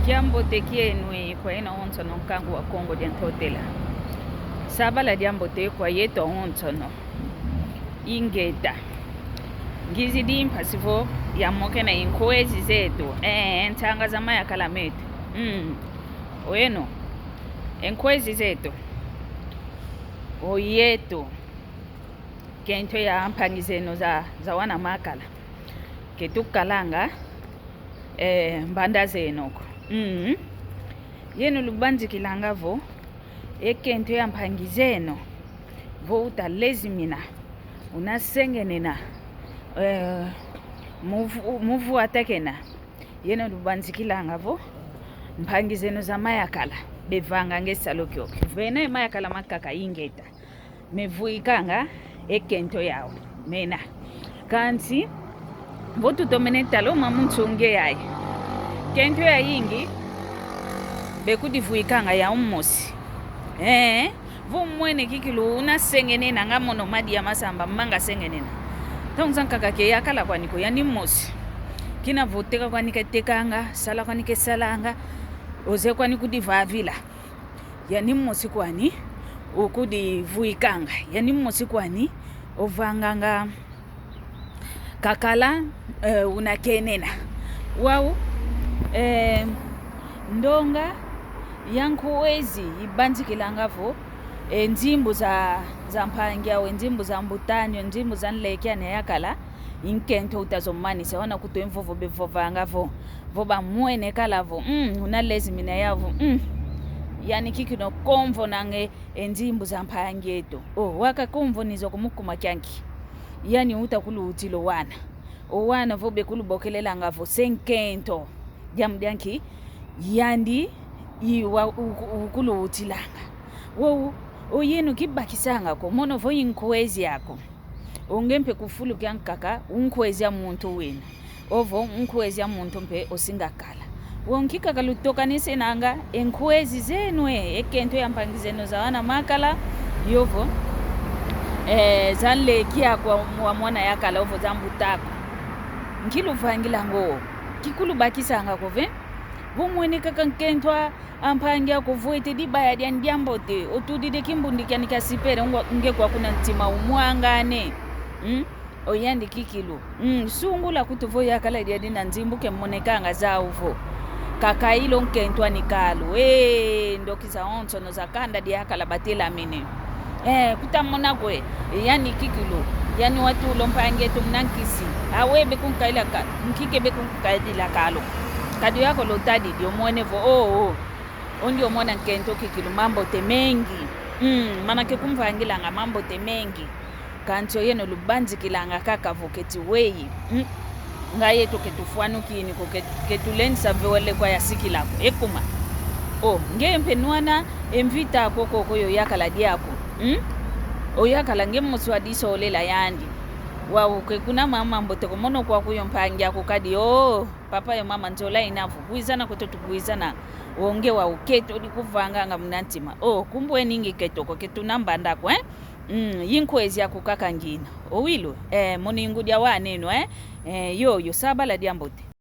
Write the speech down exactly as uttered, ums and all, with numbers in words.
Kiambote kieno kwa yeno awonsono nkangu wa Kongo dia Ntotela. Sabala diambote kwa yeto awonsono. Ingeta. Ngizidi mpasi vo yamokena e nkwezi zeto. Eh, ntanga za mayakala meto. Mm. Oyeno. E nkwezi zeto. Oyeto. Kento ya mpangi zeno za, za wana makala. Ke tukalanga, eh, mbanda zeno ko. Mm. Yeno lubanzikilanga vo, e kento ya mpangi zeno, vo utalezimina, unasengenena, eh, muvu-, muvuatakena. Yeno lubanzikilanga vo, mpangi zeno za mayakala, bevanganga e salu kiokio. Vena e mayakala makaka ingeta. Mevuikanga e kento yau. Mena. Kansi, vo tutomene tala o mama unsunge yayi. Kento yayingi, bekudivuikanga yau mosi. Eh, vo mwene kikilu unasengenena nga mono madia masamba manga sengenena. Ntangu zankaka ke yakala kwani ko yani mosi. Kina vo teka kwani ketekanga, sala kwani kesalanga, ozeye kwani kudivavila. Yani mosi kwani ukudivuikanga. Yani mosi kwani ovanganga kakala, eh, unakenena. Wau, eh, ndonga ya nkwezi ibanzikilanga vo, eh, nzimbu za, za mpangi au, nzimbu za mbuta anio, nzimbu za nleke ani yakala, i nkento utazomanisa, wana kutu e mvovo bevovanga vo, vo bamwene kala vo, mm, unalezimina yau vo, mm. Yani kikilu komvonanga e nzimbu za mpangi eto. O, waka komvonizo ko mukuma kianki. Yani uta kuluutila o wana. O wana vo bekulubokelelanga vo se nkento. Diambu dianki, yandi, i wa, uku-, ukuluutilanga. Wau, oyeno kibakisanga ko, mono vo i nkwezi aku. O nge mpe ku fulu kiankaka, unkwezia muntu wina. Ovo nkwezia muntu mpe osinga kala. Wau nki kaka lutokanisenanga, e nkwezi zeno e, e kento ya mpangi zeno za wana makala, yovo, eh, za nleke aku wa mwana yakala, ovo za mbuta aku. Nki luvangilanga o, kikulubakisanga ko ve, vo mwene kaka nkento a a mpangi aku vwete dibaya diani diambote, otudidi kimbundi kiani kia sipere, ngwa-, nge kwa kuna ntima umwangane. Mm? O yandi kikilu. Mm, sungula kutu vo yakala diadi na nzimbu ke monekanga zau vo. Kakaila o nkento ani kalu. Eh, ndoki zawonsono za kanda diakala batelamene. Eh, kutamona kwe, yani kikilu, yani watula o mpangi eto muna nkisi. Awe bekunkaila ka-, nki ke bekunkaila kalu. Kadi yako lotadidi, omwene vo, oh, oh. Ondi omona nkento kikilu mambote mengi. Mm, mana ke kumvangilanga mambote mengi. Kansi oyeno lubanzikilanga kaka vo keti weyi. Mm. Nga yeto ke tufwanukini ko ke, ke tulendisa vo wele kwa yasikila ko. Ekuma. O, nge mpe nwana e mvita ako koko yo yakala diaku. Mm? O yakala nge mosi wadisolela yandi. Wau ke kuna mama mambote ko mono kwaku yo mpangi aku kadi. O, papa yo mama nzola ina vo. Kwizana kweto tukwizana. O nge wau keti odi kuvanganga muna ntima. O, kumbweningi keto ko ke tuna mbanda ko, eh? Mm, i nkwezi aku kaka ngina. Owilu, eh, mono i ngudi a waneno, eh? Eh, yoyo, sabala diambote.